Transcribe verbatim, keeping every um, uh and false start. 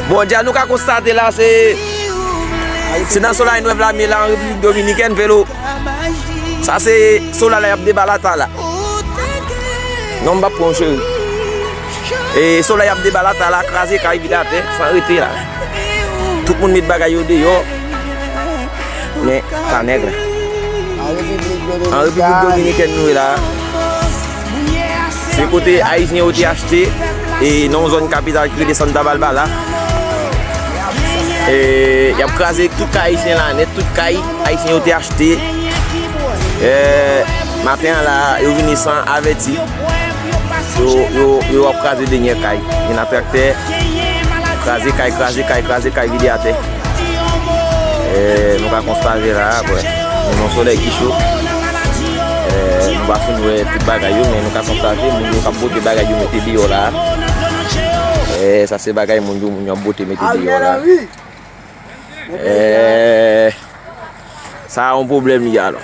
Bon, dja nou ka konstate la, se se nan Solay Nwèv Lame la, an Repiblik Dominikèn, Velo. Sa se Solay la y ap deba lata la. Non, m p ap pran w, cheri. E Solay ap deba lata la, kraze kay, vide atè, san rete la. Tout moun met bagay yo deyò. Men, ta nèg la. An Repiblik Dominikèn nou ye la. Se kote Ayisyen yo te achte, e nan yon zòn kapital ki rele Santa Barbara. E y ap kraze tout kay Ayisyen la nèt, tout kay Ayisyen yo te achte. E, maten an la, yo vini san avèti. Yo, yo, yo ap kraze dènyè kay. Gen nan traktè, kraze kay, kraze kay, kraze kay, vide atè. E, nou ka konstate la, bon, nou nan solèy ki cho. E, nou pa fin wè tout bagay yo, men nou ka konstate moun yo k ap bote bagay yo mete deyò la. E, sa se bagay moun yo, moun yo ap bote mete deyò la. E, sa a yon pwoblèm li ye alò.